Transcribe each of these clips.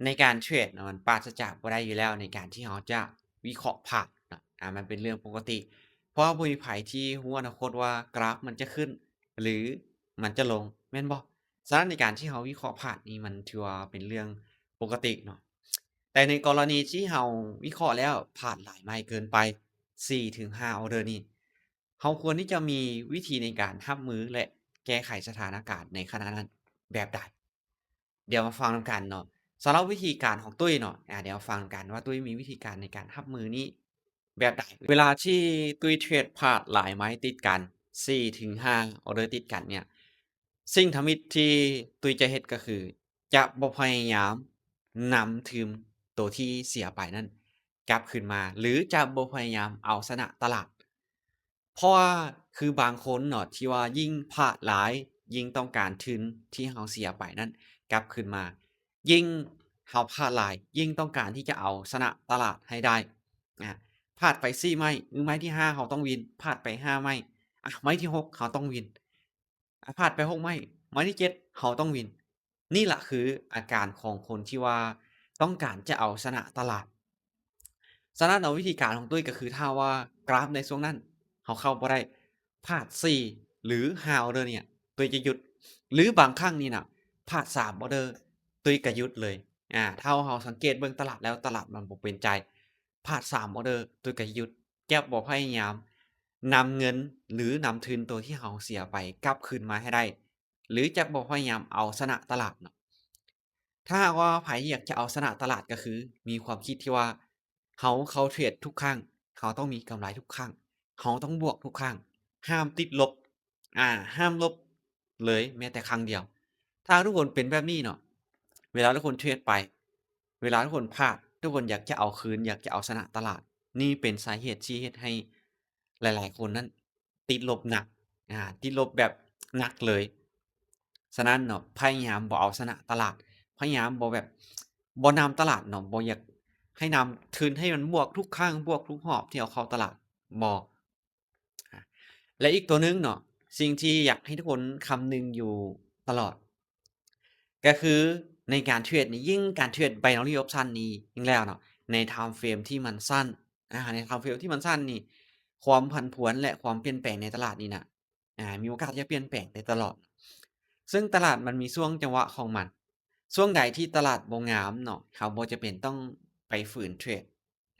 ໃນການເທຣດເນາະ ມັນປາສຈາກບໍ່ໄດ້ຢູ່ແລ້ວ ໃນການທີ່ເຮົາຈະວິເຄາະພາດເນາະ ອາ ມັນເປັນເລື່ອງປົກກະຕິ ເພາະວ່າບໍ່ມີໃຜທີ່ຮູ້ອະນາຄົດວ່າກຣາຟມັນຈະຂຶ້ນ ຫຼື ມັນຈະລົງ ແມ່ນບໍ່? ສະນັ້ນໃນການທີ່ເຮົາວິເຄາະພາດນີ້ ມັນຖືວ່າເປັນເລື່ອງປົກກະຕິເນາະ ແຕ່ໃນກໍລະນີທີ່ເຮົາວິເຄາະແລ້ວພາດຫຼາຍໄມ້ເກີນໄປ ສີ່ເຖິງຫ້າອອເດີນີ້ ເຮົາຄວນທີ່ຈະມີວິທີໃນການຮັບມື ແລະ ແກ້ໄຂສະຖານະການໃນຂະນະນັ້ນແບບໃດ? ດຽວມາຟັງນຳກັນເນາະ. ສຳລັບວິທີການຂອງຕຸ້ຍເນາະ ອາ ດຽວມາຟັງນຳກັນວ່າຕຸ້ຍມີວິທີການໃນການຮັບມືນີ້ແບບໃດ? ເວລາທີ່ຕຸ້ຍເທຣດພາດຫຼາຍໄມ້ຕິດກັນ ສີ່ເຖິງຫ້າອອເດີຕິດກັນເນ່ຍ ສິ່ງທຳອິດທີ່ຕຸ້ຍຈະເຮັດກໍຄື ຈະບໍ່ພະຍາຍາມນຳທຶນໂຕທີ່ເສຍໄປນັ້ນກັບຄືນມາ ຫຼື ຈະບໍ່ພະຍາຍາມເອົາຊະນະຕະຫຼາດ. ເພາະວ່າຄືບາງຄົນເນາະ ທີ່ວ່າຍິ່ງພາດຫຼາຍ ຍິ່ງຕ້ອງການທຶນທີ່ເຮົາເສຍໄປນັ້ນກັບຄືນມາ ຍິ່ງເຮົາພາດຫຼາຍ ຍິ່ງຕ້ອງການທີ່ຈະເອົາຊະນະຕະຫຼາດໃຫ້ໄດ້. ອາ ພາດໄປສີ່ໄມ້ ມື້ໄມ້ທີຫ້າເຮົາຕ້ອງວິນ ພາດໄປຫ້າໄມ້ ອາ ໄມ້ທີຫົກເຮົາຕ້ອງວິນ ອາ ພາດໄປຫົກໄມ້ ໄມ້ທີເຈັດເຮົາຕ້ອງວິນ. ນີ້ລະຄືອາການຂອງຄົນທີ່ວ່າຕ້ອງການຈະເອົາຊະນະຕະຫຼາດ. ສະນັ້ນເນາະ ວິທີການຂອງຕຸ້ຍກໍຄື ຖ້າວ່າກຣາຟໃນຊ່ວງນັ້ນເຮົາເຂົ້າບໍ່ໄດ້ ພາດສີ່ ຫຼື ຫ້າອອເດີນີ້ ຕຸ້ຍຈະຢຸດ ຫຼື ບາງຄັ້ງນີ້ນະ ພາດສາມອອເດີ ຕຸ້ຍກໍຢຸດເລີຍ. ອາ ຖ້າເຮົາສັງເກດເບິ່ງຕະຫຼາດແລ້ວ ຕະຫຼາດມັນບໍ່ເປັນໃຈ ພາດສາມອອເດີ ຕຸ້ຍກໍຢຸດ ຈະບໍ່ພະຍາຍາມນຳເງິນ ຫຼື ນຳທຶນໂຕທີ່ເຮົາເສຍໄປກັບຄືນມາໃຫ້ໄດ້ ຫຼື ຈະບໍ່ພະຍາຍາມເອົາຊະນະຕະຫຼາດເນາະ. ຖ້າຫາກວ່າໃຜທີ່ຢາກຈະເອົາຊະນະຕະຫຼາດ ກໍຄືມີຄວາມຄິດທີ່ວ່າ ເຮົາເຂົ້າເທຣດທຸກຄັ້ງ ເຮົາຕ້ອງມີກຳໄລທຸກຄັ້ງ ເຮົາຕ້ອງບວກທຸກຄັ້ງ ຫ້າມຕິດລົບ ອາ ຫ້າມລົບເລີຍແມ້ແຕ່ຄັ້ງດຽວ. ຖ້າທຸກຄົນເປັນແບບນີ້ເນາະ ເວລາທຸກຄົນເທຣດໄປ ເວລາທຸກຄົນພາດ ທຸກຄົນຢາກຈະເອົາຄືນ ຢາກຈະເອົາຊະນະຕະຫຼາດ ນີ້ເປັນສາເຫດທີ່ເຮັດໃຫ້ຫຼາຍໆຄົນນັ້ນ ຕິດລົບໜັກ ອາ ຕິດລົບແບບໜັກເລີຍ. ສະນັ້ນເນາະ ພະຍາຍາມບໍ່ເອົາຊະນະຕະຫຼາດ ພະຍາຍາມບໍ່ແບບ ບໍ່ນຳຕະຫຼາດເນາະ ບໍ່ຢາກໃຫ້ນຳທຶນ ໃຫ້ມັນບວກທຸກຄັ້ງ ບວກທຸກຮອບທີ່ເຮົາເຂົ້າຕະຫຼາດ ບໍ່. ອາ ແລະ ອີກຕົວໜຶ່ງເນາະ ສິ່ງທີ່ຢາກໃຫ້ທຸກຄົນຄຳນຶງຢູ່ຕະຫຼອດ ກໍຄືໃນການເທຣດນີ້ ຍິ່ງການເທຣດ binary option ນີ້ຍິ່ງແລ້ວເນາະ ໃນ time frame ທີ່ມັນສັ້ນ ອາ ໃນ time frame ທີ່ມັນສັ້ນນີ້ ຄວາມຜັນຜວນ ແລະ ຄວາມປ່ຽນແປງໃນຕະຫຼາດນີ້ນະ ອາ ມີໂອກາດທີ່ຈະປ່ຽນແປງໄດ້ຕະຫຼອດ. ເຊິ່ງຕະຫຼາດມັນມີຊ່ວງຈັງຫວະຂອງມັນ. ຊ່ວງໃດທີ່ຕະຫຼາດບໍ່ງາມເນາະ ເຮົາບໍ່ຈຳເປັນຕ້ອງໄປຝືນເທຣດ.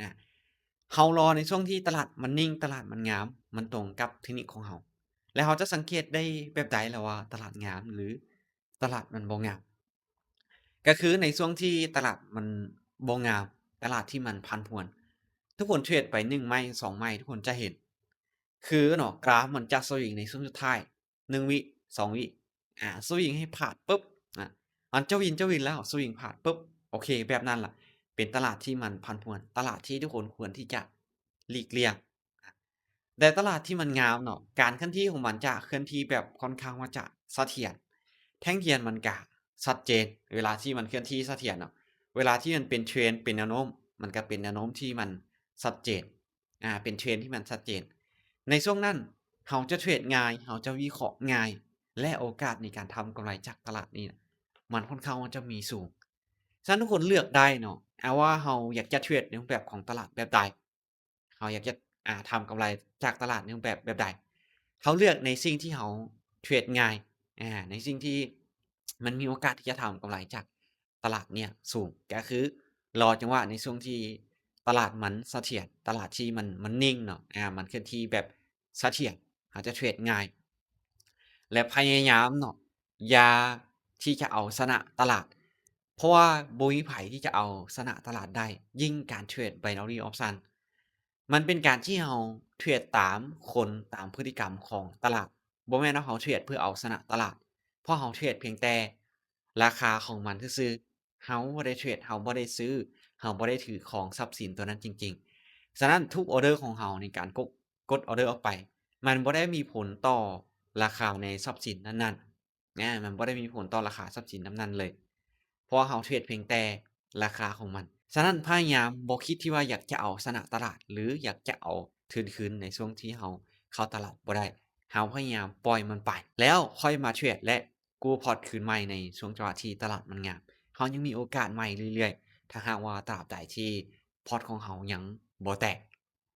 ອາ ເຮົາລໍໃນຊ່ວງທີ່ຕະຫຼາດມັນນິ່ງ, ຕະຫຼາດມັນງາມ, ມັນຕົງກັບເທັກນິກຂອງເຮົາ. ແລ້ວເຮົາຈະສັງເກດໄດ້ແບບໃດລະວ່າຕະຫຼາດງາມ ຫຼື ຕະຫຼາດມັນບໍ່ງາມ? ກໍຄືໃນຊ່ວງທີ່ຕະຫຼາດມັນບໍ່ງາມ, ຕະຫຼາດທີ່ມັນຜັນຜວນ, ທຸກຄົນເທຣດໄປໜຶ່ງໄມ້ ສອງໄມ້ ທຸກຄົນຈະເຫັນ ຄືເນາະ ກຣາຟມັນຈະສະວິງໃນຊ່ວງສຸດທ້າຍ ໜຶ່ງວິ ສອງວິ ອາ ສະວິງໃຫ້ພາດປຶບ ອາ ອັນເຈົ້າວິນ ເຈົ້າວິນແລ້ວ ສະວິງພາດປຶບ ໂອເຄ ແບບນັ້ນລະ ເປັນຕະຫຼາດທີ່ມັນຜັນຜວນ ຕະຫຼາດທີ່ທຸກຄົນຄວນທີ່ຈະຫຼີກລ່ຽງ. ແຕ່ຕະຫຼາດທີ່ມັນງາມເນາະ ການເຄື່ອນທີ່ຂອງມັນຈະເຄື່ອນທີ່ແບບຄ່ອນຂ້າງວ່າຈະສະຖຽນ ແທ່ງທຽນມັນກະຊັດເຈນ ເວລາທີ່ມັນເຄື່ອນທີ່ສະຖຽນເນາະ ເວລາທີ່ມັນເປັນເທຣນ ເປັນແນວໂນ້ມ ມັນກະເປັນແນວໂນ້ມທີ່ມັນຊັດເຈນ ອາ ເປັນເທຣນທີ່ມັນຊັດເຈນ. ໃນຊ່ວງນັ້ນເຮົາຈະເທຣດງ່າຍ ເຮົາຈະວິເຄາະງ່າຍ ແລະ ໂອກາດໃນການທຳກຳໄລຈາກຕະຫຼາດນີ້ນະ ມັນຄ່ອນຂ້າງວ່າຈະມີສູງ. ສະນັ້ນທຸກຄົນເລືອກໄດ້ເນາະ ອາ ວ່າເຮົາຢາກຈະເທຣດໃນຮູບແບບຂອງຕະຫຼາດແບບໃດ ເຮົາຢາກຈະ ອາ ທຳກຳໄລຈາກຕະຫຼາດໃນຮູບແບບແບບໃດ ເຮົາເລືອກໃນສິ່ງທີ່ເຮົາເທຣດງ່າຍ ອາ ໃນສິ່ງທີ່ມັນມີໂອກາດທີ່ຈະທຳກຳໄລຈາກຕະຫຼາດເນີ້ຍສູງ ກໍຄືລໍຈັງຫວະໃນຊ່ວງທີ່ຕະຫຼາດມັນສະຖຽນ ຕະຫຼາດທີ່ມັນ ມັນນິ່ງເນາະ ອາ ມັນເຄື່ອນທີ່ແບບສະຖຽນ ເຮົາຈະເທຣດງ່າຍ ແລະ ພະຍາຍາມເນາະ ຢ່າທີ່ຈະເອົາຊະນະຕະຫຼາດ ເພາະວ່າບໍ່ມີໃຜທີ່ຈະເອົາຊະນະຕະຫຼາດໄດ້ ຍິ່ງການເທຣດ binary option ມັນເປັນການທີ່ເຮົາເທຣດຕາມຄົນ ຕາມພຶດຕິກຳຂອງຕະຫຼາດ ບໍ່ແມ່ນວ່າເຮົາເທຣດເພື່ອເອົາຊະນະຕະຫຼາດ ເພາະເຮົາເທຣດພຽງແຕ່ລາຄາຂອງມັນຊື່ໆ ເຮົາບໍ່ໄດ້ເທຣດ ເຮົາບໍ່ໄດ້ຊື້ ເຮົາບໍ່ໄດ້ຖືຄອງຊັບສິນຕົວນັ້ນຈິງໆ. ສະນັ້ນທຸກອອເດີຂອງເຮົາໃນການກົດ ກົດອອເດີອອກໄປ ມັນບໍ່ໄດ້ມີຜົນຕໍ່ລາຄາໃນຊັບສິນນັ້ນໆ ນະ ມັນບໍ່ໄດ້ມີຜົນຕໍ່ລາຄາຊັບສິນນັ້ນໆເລີຍ ເພາະວ່າເຮົາເທຣດພຽງແຕ່ລາຄາຂອງມັນ. ສະນັ້ນພະຍາຍາມບໍ່ຄິດທີ່ວ່າຢາກຈະເອົາຊະນະຕະຫຼາດ ຫຼື ຢາກຈະເອົາທຶນຄືນໃນຊ່ວງທີ່ເຮົາເຂົ້າຕະຫຼາດບໍ່ໄດ້. ເຮົາພະຍາຍາມປ່ອຍມັນໄປ ແລ້ວຄ່ອຍມາເທຣດ ແລະ ກູ້ພອດຄືນໃໝ່ໃນຊ່ວງຈັງຫວະທີ່ຕະຫຼາດມັນງາມ. ເຮົ ເຮົາຍັງມີໂອກາດໃໝ່ເລື້ອຍໆ ຖ້າຫາກວ່າຕາບໃດທີ່ພອດຂອງເຮົາຍັງບໍ່ແຕກ.